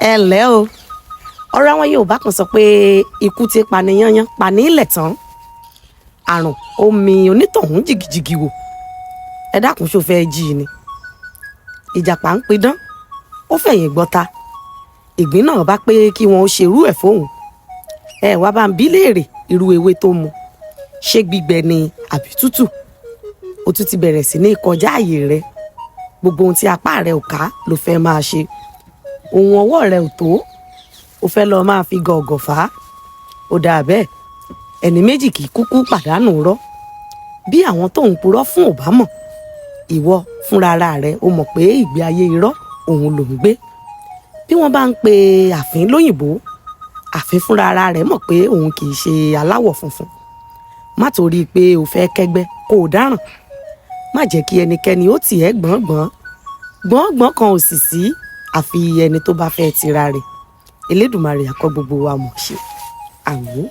Ẹ ǹlẹ́ o. Ọ̀rọ̀ àwọn Yorùbá kan sọ pé ikú ti pani yányán pani ilẹ̀ tán, àrùn omi onítọ̀hún jìgìjìgì wò. Ẹ dákun, ṣó fẹ́ jí i ni? Ìjàpá ń pidán, ó fẹ̀yìn gbọ́ta. Ìgbín náà bá pé kí wọn ó ṣerú ẹ̀ fóun. Ẹ wá bá ń bí léèrè irú ewé tó mu, ṣé gbígbẹ ni àbí tútù? Ó tún ti bẹ̀rẹ̀ sí ní kọjá àyè rẹ. Gbogbo ohun tí apá rẹ ò ká ló fẹ́ máa ṣe, ohun ọwọ́ rẹ ò tó, ó fẹ́ lọ́ọ́ máa fi gọ̀ọ̀gọ̀ fà á. Ó dáa bẹ́ẹ̀, ẹni méjì kì í kúkú pàdánù rọ́. Bí àwọn tó ń purọ́ fún ò bá mọ̀, ìwọ fúnra ara rẹ ó mọ̀ pé ìgbé ayé irọ́ òun ló ń gbé. Bí wọ́n bá ń pe àfín lóyìnbó, àfín fúnra ara rẹ̀ mọ̀ pé òun kì í ṣe aláwọ̀ funfun. Má torí pé o fẹ́ kẹ́gbẹ́ kó o dáràn. Má jẹ́ kí ẹnikẹ́ni ó tì ẹ́ gbọ̀ngbọ̀n gbọ̀ngbọ̀n kan ò sì sí, àfi ẹni tó bá fẹ́ tira rẹ̀. Elédùmarè á kọ́ gbogbo wa mọ̀ ṣe. Àmín.